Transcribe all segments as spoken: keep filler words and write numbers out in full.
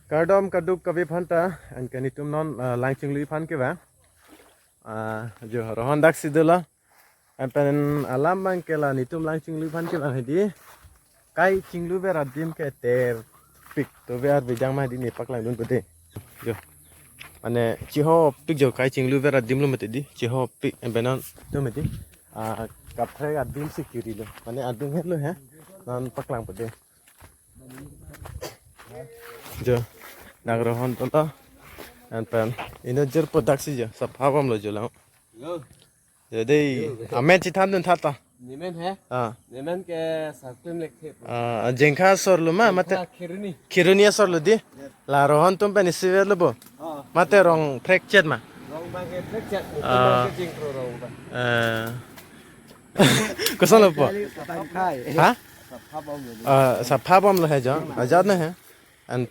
Kardom kaduk kave aphanta, anke netum non, ah, Langchinglu aphan kevang. Ah, jo Rohon daksi dolo. Anpen alam abang ke la netum Langchinglu aphan kevang hedi. Kai chingluver adim ke terpik, tover bejang ma hedi ne paklangdun pute. Jo. Mane chihopik jo kai chingluver adim lo mati di. Chihopik anpen non tu mati. Ah, kaprek adim si kiri lo. Mane adung helo he. Non paklang pute. Jo, nang Rohon to ta. Anpen inut jirpo daksi jo, sapha bomlo jo lang. Yo. Jadi, amen chethandun tha ta. Nemen he? Ah. Nemen ke Sarklim Lekthe. Ah, Jengkha asor lo ma, mate. Jengkha Kheroni. Kheroni asor lo di. Yes. La Rohon atum pen isiver lo bo. Ah. Mate rong prekchet ma. Rong abang ke prekchet. Ah. Abang ke jingkro rong abang. Eh. Koson lo po? Sapha. Ha? Sapha bomlo. Ah, sapha bomlo he jo. Ajat na he. An,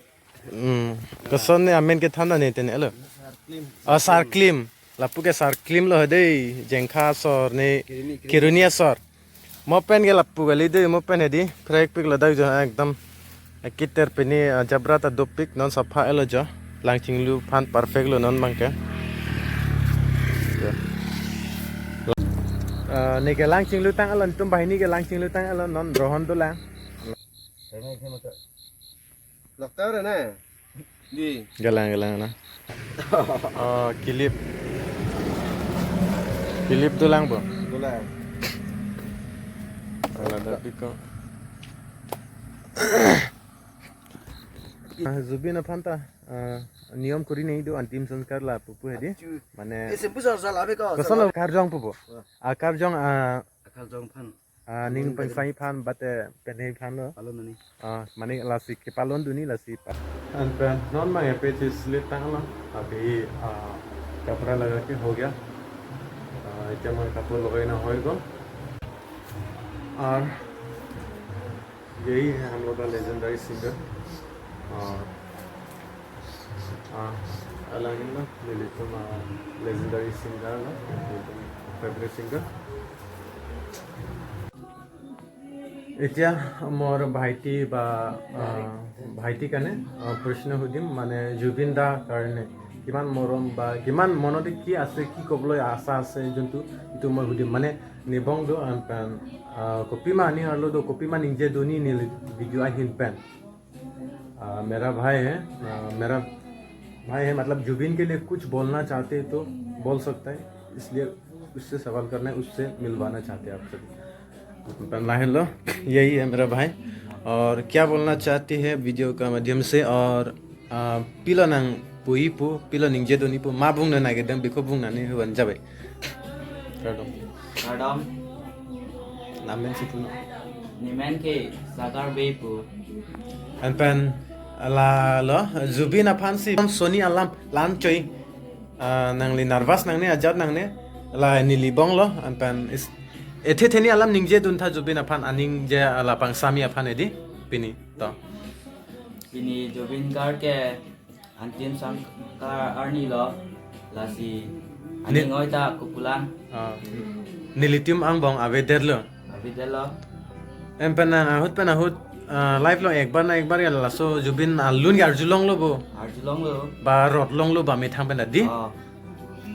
mm, koson ne amen kethan ne tene lo. Sarklim. Ah, Sarklim. Lapu ke Sarklim lo dei, Jengkha asor ne Kheroni, Kheroni. Kheroni asor. Mo pen ke lapu kali dei, mo pen hedi. Prekpik ladak jo ekdom. Akiter pini, ah, jabra ta dopik non sapha elo jo. Langchinglu aphan perfect lo non abang ke. Jo. Ah, ne ke Langchinglu tang elo, netum banghini ke Langchinglu tang elo, non Rohon dolang. Lokta re na? Di. Galang, galang na. Oh, kilip. Kilip dolang po. Dolang. Ala da piko. Ah, Zubeen aphan ta, ah, niyom kuri nei do antim sanskar lapu pu hedi. Achu. Mane. Eh, sempu sal sal abe ko. Koson lo karjong pu po. Wah. Ah, karjong, ah, akarjong aphan. Ah, ning pangsai aphan bate penei aphan lo. Palon ani. Ah, mane lasi kepalon dunji lasi pa. Anpen non abang ke pechis lit tang lo. Abhi, ah, kapra laga ke ho gaya. Ah, itya man kapur logai na hoy ko. Aur yahi hai hum log ka legendary singer. Aur Ah, alangin na, nelitum, ah, legendary singer na, nelitum favorite singer. Itya mor bhaiti ba, ah, bhaiti kane, ah, proshno hudim, mane Zubeen da karne kiman morom ba kiman monot ki ase, ki koblo asa ase, jontu itum moi hudim, mane ne bong do anpen, ah, kopima aning arlo do, kopima ningje dunji ne video ahin pen. आ, मेरा भाई है, आ, मेरा भाई है, मतलब जुबीन के लिए कुछ बोलना चाहते हैं तो बोल सकता है, इसलिए उससे सवाल करना है, उससे मिलवाना चाहते हैं आप सभी। Anpen lahelo, यही है मेरा भाई। और क्या बोलना चाहते हैं वीडियो का माध्यम से? और, आ, pilo nangpuji pu, pilo ningje dunji pu, ma bung na nage dam biko bung nani huan jabai. Kardom. Kardom. Namen si puno. Nemen ke Sagar Bey pu. Anpen lalo Zubeen aphan si soni alam lan choi. Ah, nangli nervous nangne, ajat nangne. La neli bong lo anpen is ethe theni alam ningje dun tha Zubeen aphan, aning je ala pangsami aphan hedi pini to. Pini Zubeen Garg ke antim sangkar arni lo, lasi ne- aning oi ta kopulang. Ah. Nelitum angbong avedetlo. Avedetlo. Anpen nang ahut pen ahut, ah, life lo ekbar na ekbar ya laso Zubeen alun ke arjulonglo bo. Arjulonglo. Ba rot longlo ba methang pen ta di. Oh.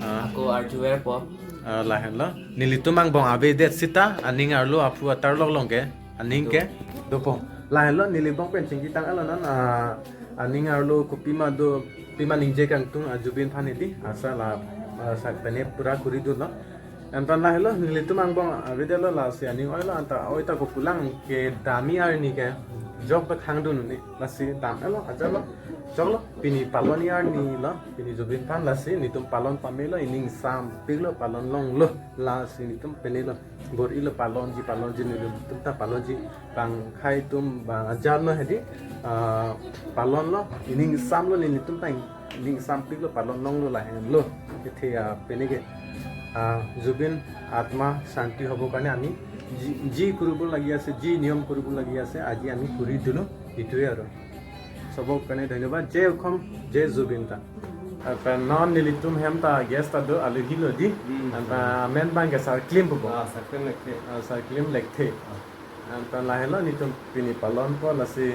Ah. Ako arjuver po. Ah, lahenlo. Nelitum angbong avedet sita aning arlo aphu atar lok long ke. Aning ke dopo. Lahenlo neli bong pen chingki tang alo non, ah, aning arlo kopima do, pima ningje kangtung, ah, Zubeen aphan hedi, asa la, ah, sak pene pura kuri dunlo. Anpen lahenlo nelitum angbong avedetlo lasi aning oilo anta oi ta kopulang kedamji arni ke jok ta khang dun ne lasi dam elo ajatlo joklo pini palonji arni lo pini Zubeen aphan lasi netum palon pamelo iningsam piklo palon longlo lasi netum penelo. Bor-ilo palonji, palonji nelitum ta palonji. Bang khai atum bang ajat no hedi, ah, palonlo, iningsamlo nelitum ta iningsam piklo palon longlo lahenlo. Ethe, ah, pene ke, ah, Zubeen atma shanti hobo karne ami ji, ji kuribo lagi ase, ji niyom kuribo lagi ase, aji ami kuri dilo, itue aro. Sobok karne dhonyobad, jai Okhom, jai Zubeen da. Anpen non nelitum hem ta guest ta do, aluhi lo di. Hmm. Anpen amen bang ke Sarklim pupo. Ah, Sarklim Lekthe. Ah, Sarklim Lekthe. Ah. Anpen lahenlo netum pini palonpo lasi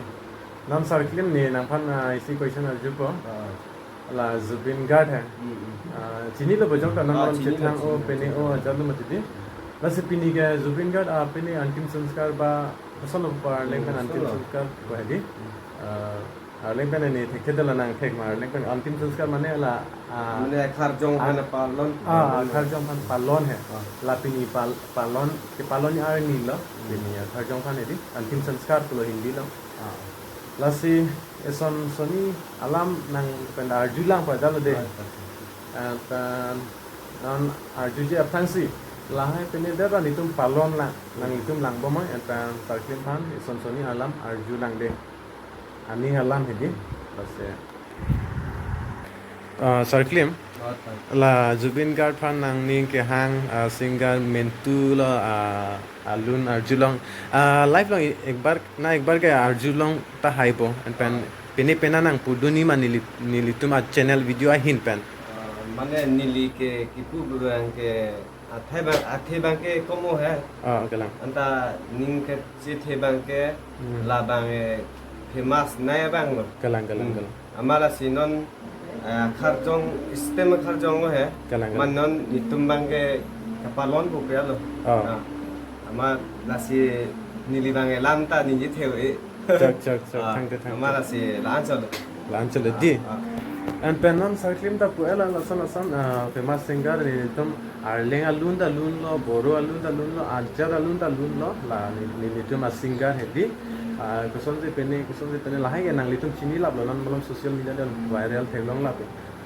Non Sir Klim, ne nangphan, ah, isi question arjupo. Ah. La Zubeen Garg he. Hmm, hmm. Ah, chinilo bojong ta non Ah, malom chini lo, chethang o, chini lo, pene chini o, lo. Ajat lo mati di. Lasi pini ke Zubeen Garg, ah, pini antim sanskar ba, kosonlo pa arleng pen Hmm, antim kosonlo. sanskar ba hedi. Hmm. Ah, arleng pen ne thekthe la nang thek ma, arleng pen antim sanskar mane la, ah, Mane akharjong ah, aphan palon. ah, akharjong aphan palon he. Ah. La pini pal-, palon, kepalon arni lo. Hmm. Pini akharjong aphan hedi, antim sanskar pulo Hindi lo. Ah. Lasi eson sonni alam nang pen arjulangpo ajat lo de. Ah, ah. Anta non arjuji aphrangsi lahai pini dera nelitum palon lang, nanglitum langbom oi, anta Sir Klim aphan eson sonni alam arjulang de. Aning alam hedi, lasi. Ah, Sir Klim, Oh, thank you. la Zubeen Garg aphan nangning kehang, ah, singer mentu lo, ah, alun arjulong. Ah, live along e-, ekbar, na ekbar ke arjulong tahai po. Anpen Ah. pini pena nang pudun-i ma neli, nelitum a channel video ahin pen. Ah, mane neli ke kipu abang ke athe abang, athe abang ke komo he. Ah, kalang. Anta ning kechethe abang ke Hmm. labang, eh, famous nai abang lo. Kalang, kalang, Hmm. kalang. Amat lasi non, eh, akharjong, stem akharjong lo he. Kalang, kalang. Amat non nelitum abang ke kapalon pupe lo. Oh. Ah. Amat lasi neli abang ke lam ta ningje theu e. Chok, chok, chok. Ah, Thank you, thank amat you. lasi la-an chot lo. La-an chot lo di. Ah, ah. Anpen non Sir Klim ta pu-et la lason lason, ah, famous singer nelitum arleng alun ta lunlo, Boro alun ta lunlo, ajat alun ta lunlo, la ne, ne, nelitum a singer hedi. Ah, kosonsi pini, kosonsi pini lahai ke nanglitum chinilaplo, non malom social media along viral theklonglap.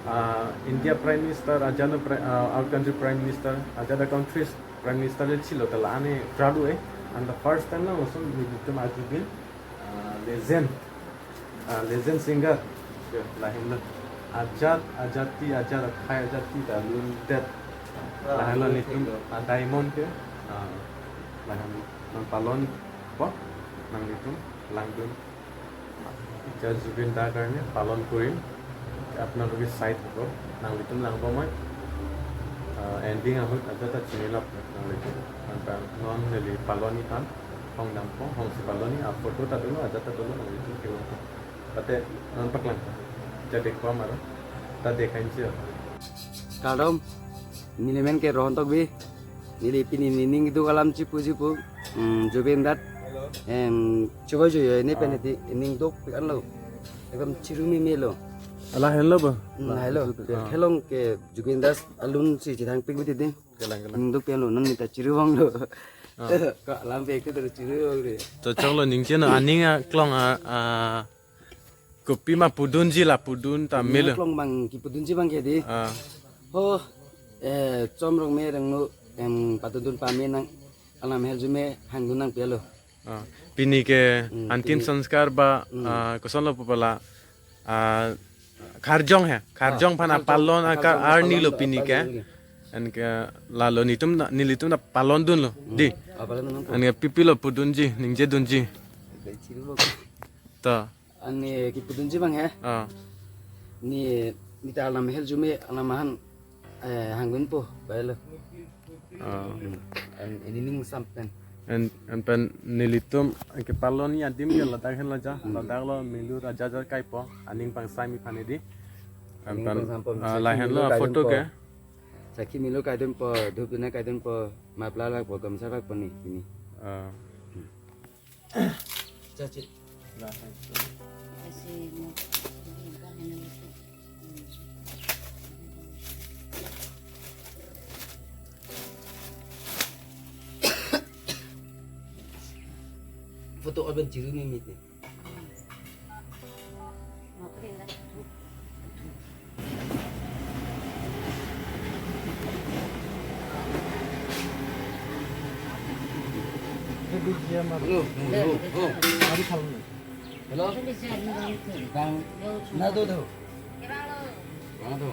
Ah, India Prime Minister, ajat a Pri-, ah, out country Prime Minister, ajat a countries Prime Minister le chilo ta la-an e proud e. And the first time na lason nelitum a Zubeen, ah, legend, ah, legend singer. Ya, lahenlo. Ajat, ajati, ajat akhai, ajati ta lundet. Ah, lahenlo lundet nelitum lo. A diamond ke. Ah, lahenlo. Nang palonpo, nanglitum langdun. Ajat Zubeen Da karne palon kurim. Apnaloke side hubo. Nanglitum langbom oi. Ah, ending ahut ajat ta chinilap nanglitum. Anta non neli palon-i aphan hong dampo, hongsi palon-i, a photo ta dolo, ajat ta dolo, nanglitum kevang. Mate non paklang. Ajat dekpo maro. Ta dekhanji. Kardom. Neli men ke Rohan Tokbi. Neli pini nening keduk alam chipuji pu. Hmm, Zubeen Da. Em, chuba jo yo, ne pen Ah. hedi, ning duk pik anlo. Ekdom chiru meme lo. Lahenlo bo? Hmm, lahenlo. Ah. Kelong ke Zubeen Da alun si chethang pik bidi di. Kalang, kalang. Ning duk pen lo, non neta chiru vanglo. Ah. Ka lam pek tu chiru vang de. Choklo ningje non aning aklong a, a, kopi ma pudunji la pudun ta melo. Klong abang kipudunji abang ke di. Ah. Ho, eh, chom rong me rong no, em, padundun pame nang, alam herjume hangdun nangpelo. Ah. Pini ke Hmm, antim pini. sanskar ba, Hmm. ah, kosonlo pu pala, ah, kharjong he. Kharjong Ah, aphan kharjong, apalon akar kharjong arni lo apalon, pini ke. apalon. Anke lalo nelitum na, nelitum na palondunlo. Hmm. Di. Apalon nang. Anke pipilo pudunji, ningjedunji. Chiru lo. Ta. Ani kipudunji abang he. Ah. Ne, neta alam herjume alam ahan, eh, hangdunpo, bailo. Ah. Hmm. An, ini ning sampen. An, anpen nelitum kepalon-i adim ke ladak henlo ja, Hmm. ladak lo milur ajat ajat kaipo, aning pangsam-i aphan hedi. Aning Anpen, pangsam po, ah, sakhi lahenlo milur a photo kaidunpo. ke. Sakhi milur kaidunpo, dhup dhuna kaidunpo, mapla lakpo, gamsa lakpo ne, pini. Ah. Chachi. Photo abang chiru meme te. Hello, hello, hello. Hello. Bang, na do do. Bang do.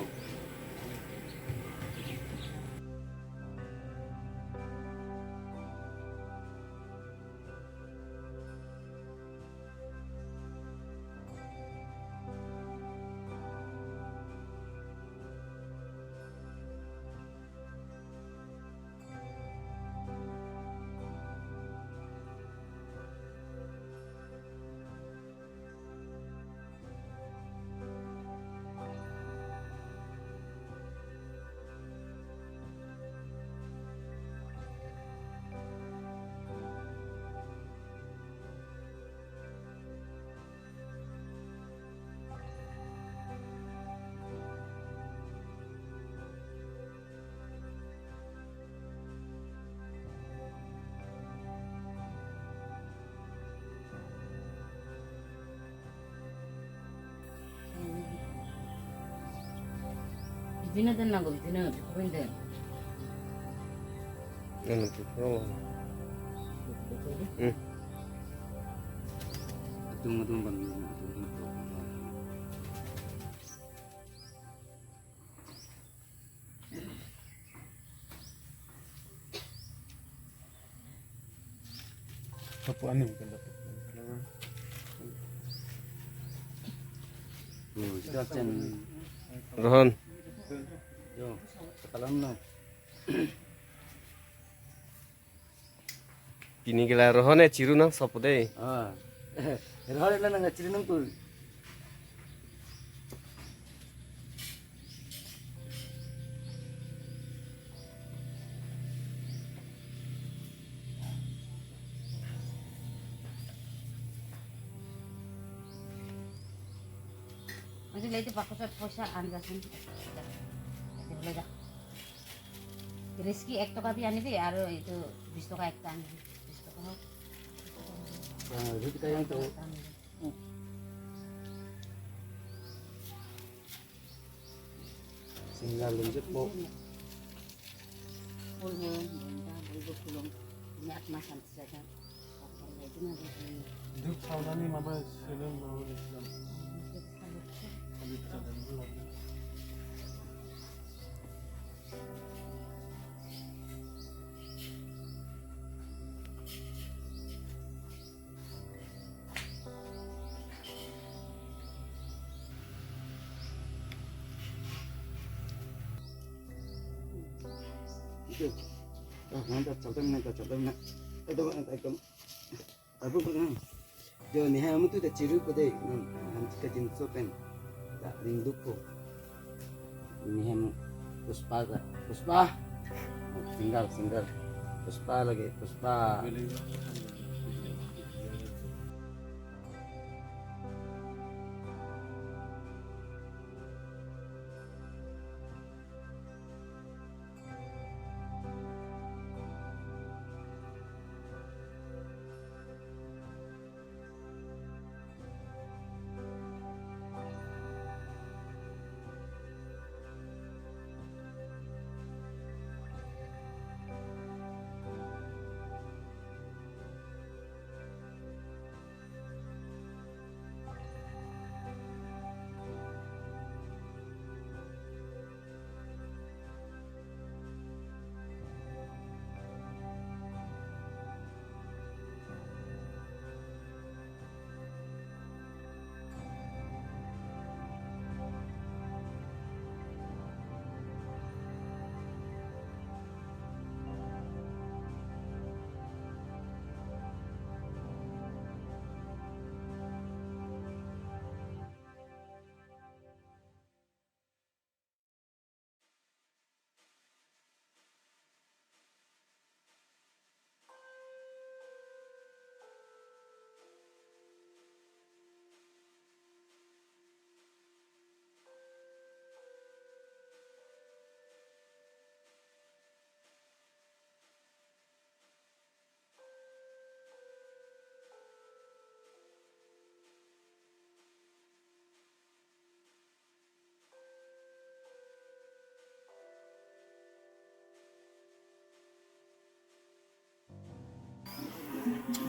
Pina dan nanggo, pina, pina dan. Ano, pina. Hmm. Atung, atung, bang, atung, atung. Kapu anim kan dapat. Hmm, kita cen. Rohon. Yo, sekarang na. Pini ke la Rohon e chiru nangsopo dei. Ah. Rohon la nangchiru nangpo. Masih lagi pakai poisa anjasin. Jadi belajar. Rizki ek toka bi ani dei, aro itu bis toka ekta ani. Bis toka. Ah, itu kita yang tahu. Single lunjut po. Pul mo, bonta, pul mo pulong. Ini atma santi saja. Apa lagi na dei? Duk saunani mama selem mama Islam. Itu. Ah, mantap, chaldam na, chaldam na. Ekdom, ekdom. Abu ko na. Jo, ne ha mutu ta chirupo dei, non, han chika jinso pen. Ta ringdukpo. Ini hem Puspa ta. Puspa. Single, single. Puspa lagi, Puspa.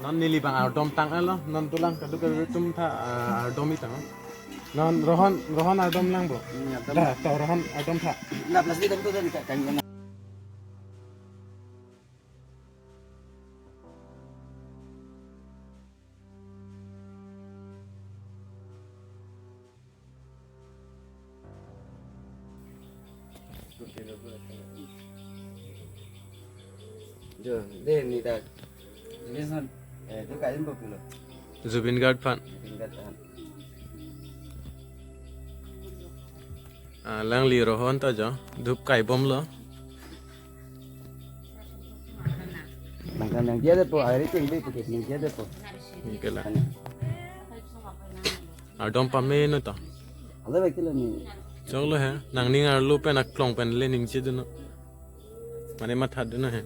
Non neli bang ardom tang alo, non dolang kaduk kaduk atum ta, ah, ardom-i tang. Non Rohon, Rohon ardom lang bo. Hmm, ardom. Dah, to Rohon ardom tha. Nah, plastik itu tadi tak kan. Jo, dei, ne ta. Ini san, eh, itu kain bo pulo. Zubeen Garg aphan. Zubeen Garg aphan. Ah, alangli Rohon ta jo, dhup kaibomlo. Nang kan nang dia dei po, air itu yang beli pakai nang dia dei po. Anke la. Ardom pame no to. Ada baik lo ni. Choklo he, nangning arlo pen aklong pen le ningjedunnon. Mane mathatdunnon he.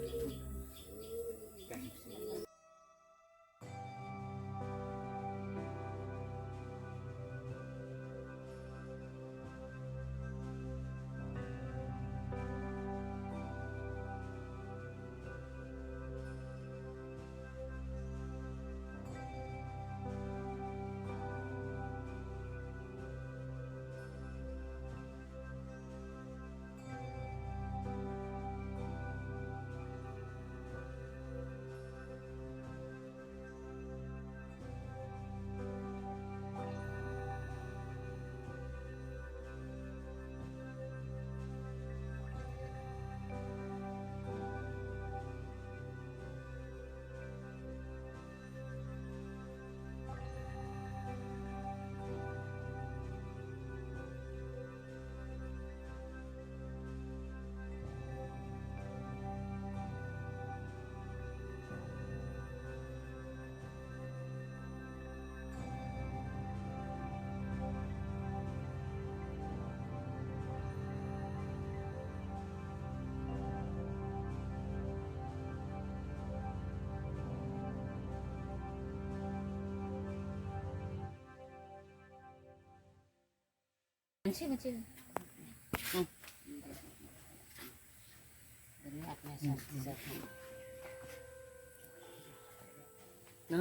Nang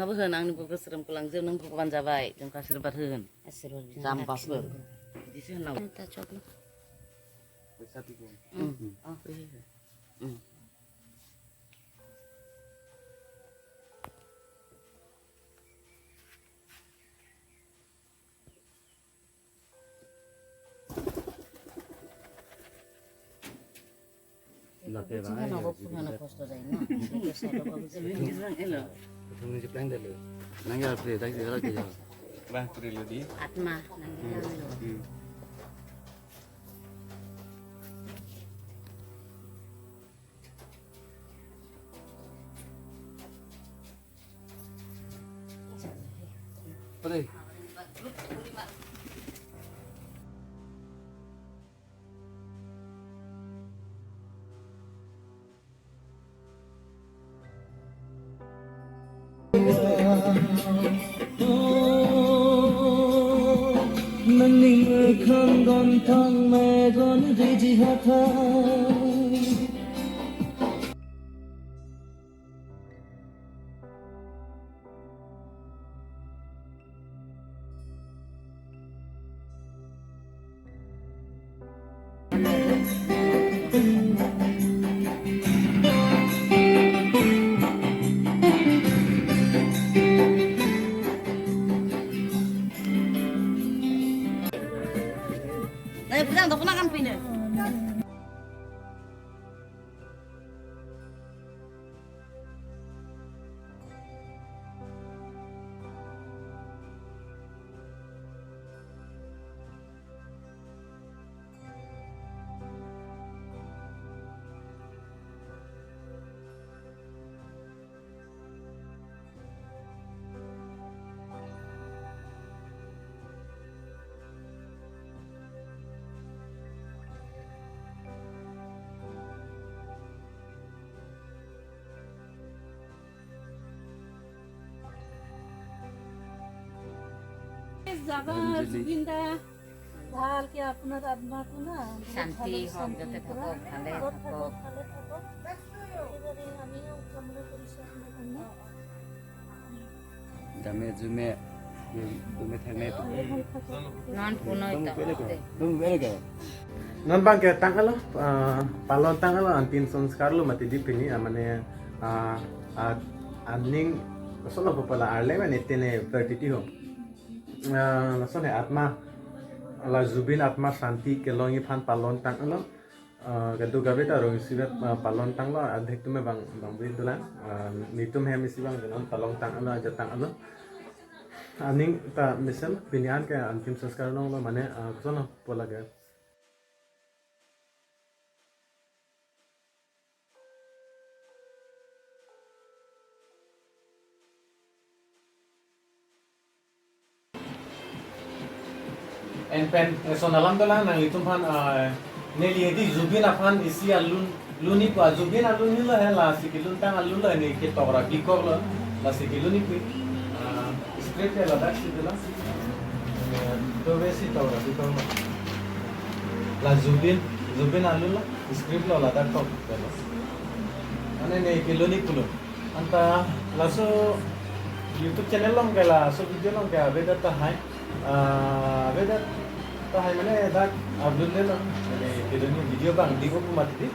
apa nang ni buku serem kulang jam nang buku ban jabai jam kasir bat hen. Asirwal jam pas ber. Di sana. Ta chok. Hmm. Oh, iya. Hmm. Lake Bukan rai, aku ya, punya jadi anak kos tu saya, no. Saya kos saya, aku bisa Ini orang elo. Ini si plan dulu. Nang ya, pre, tak kira ke ya. Bang, pre lo di. Atma, nang ya, lo. Hmm. Pre. Maning khang gon thang me gon riji hatha. Nah, bilang dok, nak kan pindah. জাগা জুবিন দা, ভালকে আপোনাৰ আত্মাটো না, বহুত শান্তি ভালে হওক, শান্তি যাতে পৰা। থাকক, ভালে ঘৰত থাকক। থাকক, ভালে থাকক। এইবাবে আমিও কামনা কৰিছোঁ আপোনাৰ কাৰণে। Dame jume, jume thame tu. Non punoi Dong ta bere ke, ote. Dong bere ke. Non bang ke tanglo, ah, palon tanglo, antim sanskar lo mati di pini, ah, mane, ah, ah, aning, solo pala arle mane tene pertiti ho. Ah, lason he atma, la Zubeen atma shanti kelongji aphan palon tanglo. Ah, kadokave ta rong isi vet, ah, palon tanglo, adhik atum bang, bang bui dolang, ah, netum hem isi bang, non palon tanglo, ajat tanglo. Aning ta mesen, pini an ke antim sanskar longlo, mane, ah, koson lo pulake. En pen, eh, son alam dolang nanglitum aphan, ah, neli edi Zubeen aphan isi alun, lunji pu, ah, Zubeen alunji lo he, lasi kelun tang alun lo, ne ketok ra bikok lo, lasi kelunji pu, ah, script ke ladak si dolang. Eh, dove si tok ra bikok lo. La Zubeen, Zubeen alun lo, script lo ladak tok lo. Mane ne kelunji pulo. Anta laso YouTube channel along ke laso video along ke avedet tahai. Ah, avedet tahai mane dak upload le lang. Mane video ni video bang di ko mati di.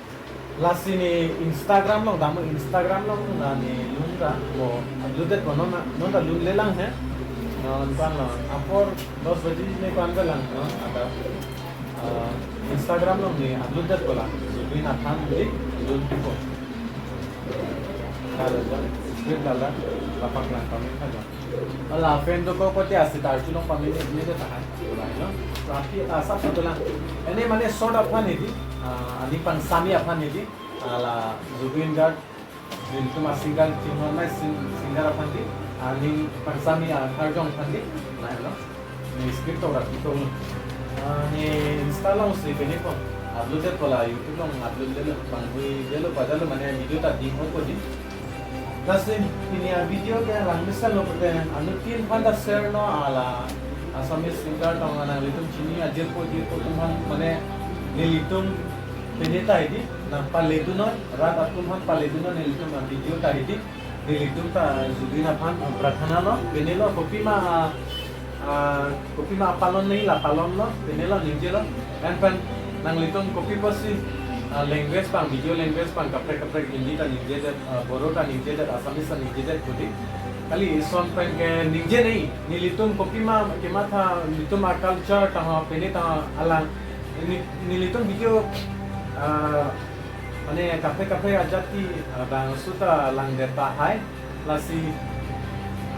Lasi ne Instagram along, dam Instagram along la ne lun ra mo upload det ko non, non ta lun le lang he. Non pan lo. Apor dos baji ne pan le lang. Non ada, ah, Instagram along ne upload det ko la. Zubeen aphan di lun ko. Kalau script lala, lapak lang kami aja. Ala fan do ko kote asi tar chulong pamili ni de tahan. Ulai no. Tapi asap satu lang. Ini mane short aphan ini, ah, ani pangsami aphan ini, ala Zubeen Garg, Zubeen tuma singer, Chinhornai sing-, singer aphan di, ani pangsami, ah, Karjong aphan di, nah, no. Ne script tok ra kitong. Ah, ne Insta along si pini ko upload det ko la, YouTube along upload det lo, bang bui det lo, pada lo mane video ta ding ko di. Lasi pini a video ke lang mesen lo pute anuttin aphan ta share non, ala Assamese singer tong nanglitum chini ajirpo jirpo atum aphan mane nelitum pene ta hedi nangpaledunnon, rat atum aphan paledunnon nelitum a-video ta hedi. Nelitum ta Zubeen aphan, ah, prathana lo, penelo, kopima, ah, ah, kopima apalon nangji la palonlo, penelo, ningjelo. Anpen nanglitum kopi pusi, ah, language abang, video language abang kaprek kaprek, Hindi ta ningjedet, ah, Bodo ta ningjedet, Assamese ta ningjedet pu di. Kali ison pen ke ningje nangji, nelitum kopima kematha, nelitum a-culture tangho, pene tangho alang, ne-, nelitum video, ah, mane kaprek kaprek ajati, ah, bangso ta langdet tahai. Lasi,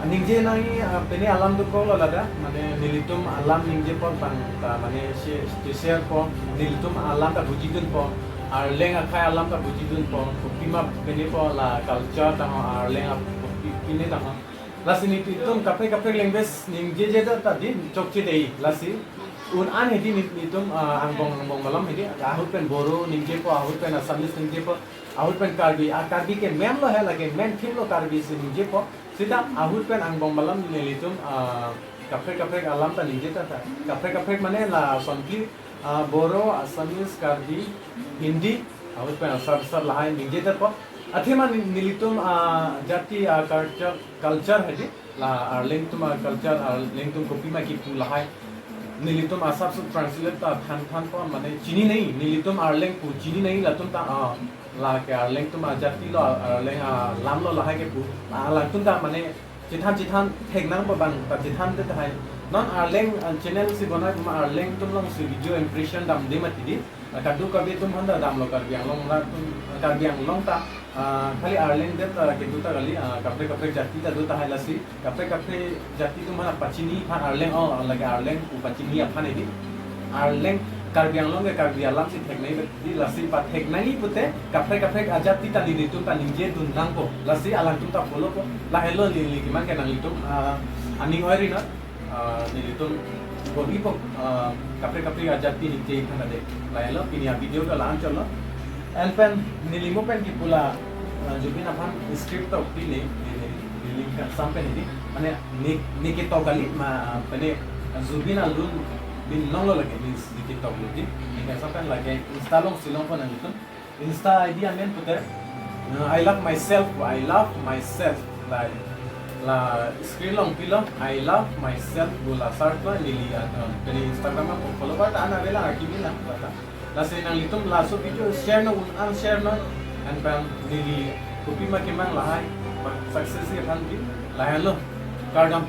ah, ningje nangji, ah, pene alam dokoklo ladak, mane nelitum alam ningje apot abang ta mane she-, she-, share po, nelitum alam ta bujidunpo, Arleng akhei alam ta bujidunpo, kopima penepo la culture tangho, Arleng ap-, pi-, pine tangho. Lasi nelitum kaprek kaprek language ningjejedet ta di chokche dei. Lasi un-an hedi ne-, nelitum, ah, angbong angbong malom hedi, ahut pen Bodo ningjepo, ahut pen Assamese ningjepo, ahut pen Karbi, a-Karbi ke main lo he, lake main theme lo Karbi si ningjepo. Seta ahut pen angbong malom nelitum, ah, kaprek kaprek alam ta ningje ta ta. Kaprek kaprek mane la sonphli, ah, Bodo, Assamese, Karbi, Hindi, ahut pen asar asar lahai ningjepo. Athema ne-, nelitum, ah, jati, ah, culture, culture hedi, la Arleng atum a-culture, Arleng atum kopima kipu lahai nelitum asapso translate ta than thanpo, mane chini nangji, nelitum Arleng pu chini nangji, latum ta, ah, lake Arleng atum ajati lo, Arleng alam lo lahai kepu, ah, latum ta mane chethan chethan thek nangpo, bang ta chethandet tahai. Non Arleng, ah, channel si bonai puma Arleng atum along si video impression damde mati di. Ah, kadokave atum aphan ta damlo, Karbi Anglong rat atum, Karbi Anglong ta, ah, khali Arleng det, ah, kedo ta kali, ah, kaprek kaprek jati ta do tahai. Lasi kaprek kaprek jati atum aphan pachini aphan Arleng, oh, lake Arleng pu pachini aphan hedi. Arleng, Karbi Anglong ke Karbi alam si thek nangji di, lasi pathek nangji pute kaprek kaprek ajati ta nelitum ta ningjedun nangpo. Lasi alangtum ta follow po. Lahelo neli keman ke nanglitum, ah, aning oiri na, ah, nelitum bor-ipo, ah, kaprek kaprek ajati ningje aphan ade. Lahelo pini a-video ke la-an chotlo. Anpen neli mo pen kipu la, ah, Zubeen aphan script tok pine, neli, neli kangsam pen hedi. Mane ne, ne ketok kali ma, pene Zubeen alun bin longlo lake, ne, ne ketok lo di. Ne kangsam pen lake Insta along si longpo nanglitum. Insta I D amen pute, uh, I love myself, I love myself. La, la screen along pilo, I love myself pu la search lo, neli, uh, pene Instagram a follower ta an avelang, akimi lang, ta. Lasi nanglitum laso video share non, un-an share non, anpen neli kopima kemang lahai, ma success aphan di, lahenlo, kardom.